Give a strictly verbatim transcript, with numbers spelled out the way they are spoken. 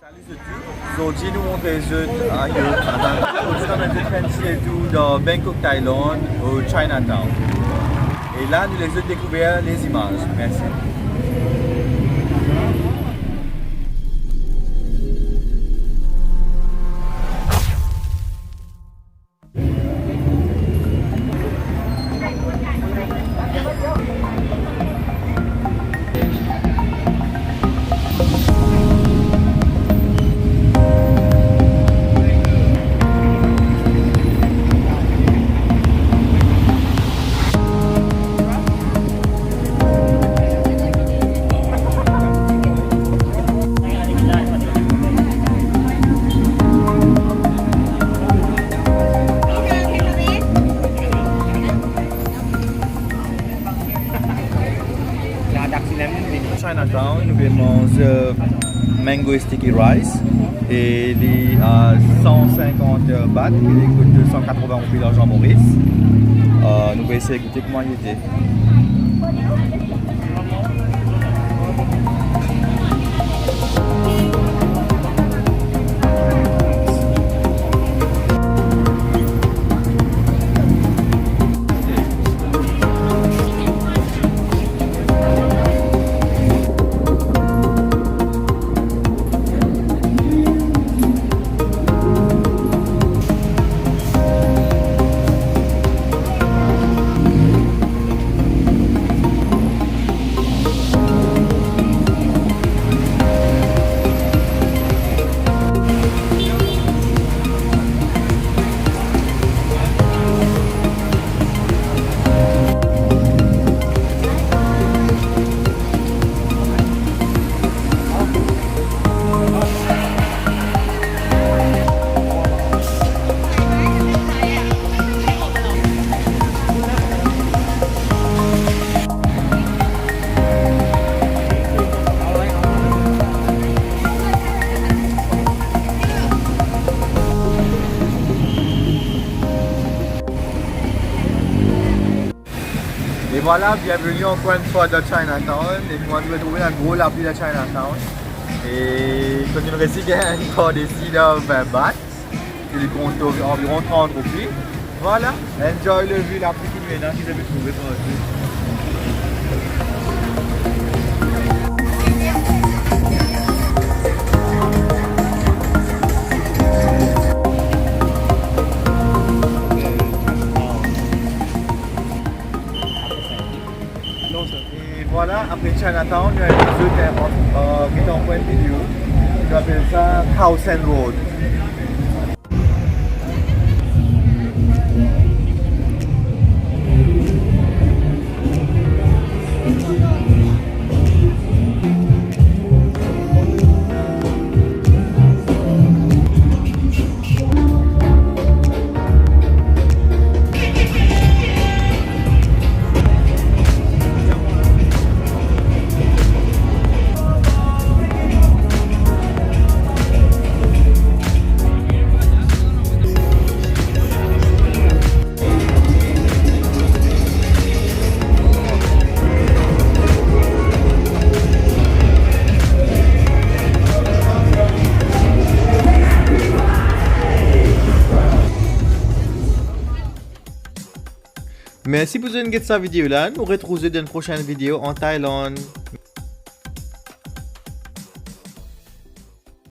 Salut zot tou. Zordi nou montre zot, ah, yo, zordi nou amenn zot fer enn ti letour dan Bangkok, Thailand, o Chinatown. E la, nou les zot dekouver lezimaz. Mersi. Chinatown, nou pe manz, euh, mango sticky rice e li a san sinkant baht, ki li kout de san katrovin roupi larzan Moris. Euh, nou pe esey goute kouma li ete. E vwala, bienveni ankor enn fwa dan Chinatown. E kouma nou retrouve, ena gro lapli dan Chinatown. E kan nou resi gagn ankor desi dan vin baht, ki li kont anviron trant roupi. Vwala, enjoy le view, lapli ki nou ena, ki zot pe trouve partou. E vwala, apre Chinatown, nou al vizit, euh, euh, get ankor enn video. Nou apel sa Khao San Road. Mersi pou zot inn get sa video la. Nou retrouv zot dan enn prosenn video an Thailand.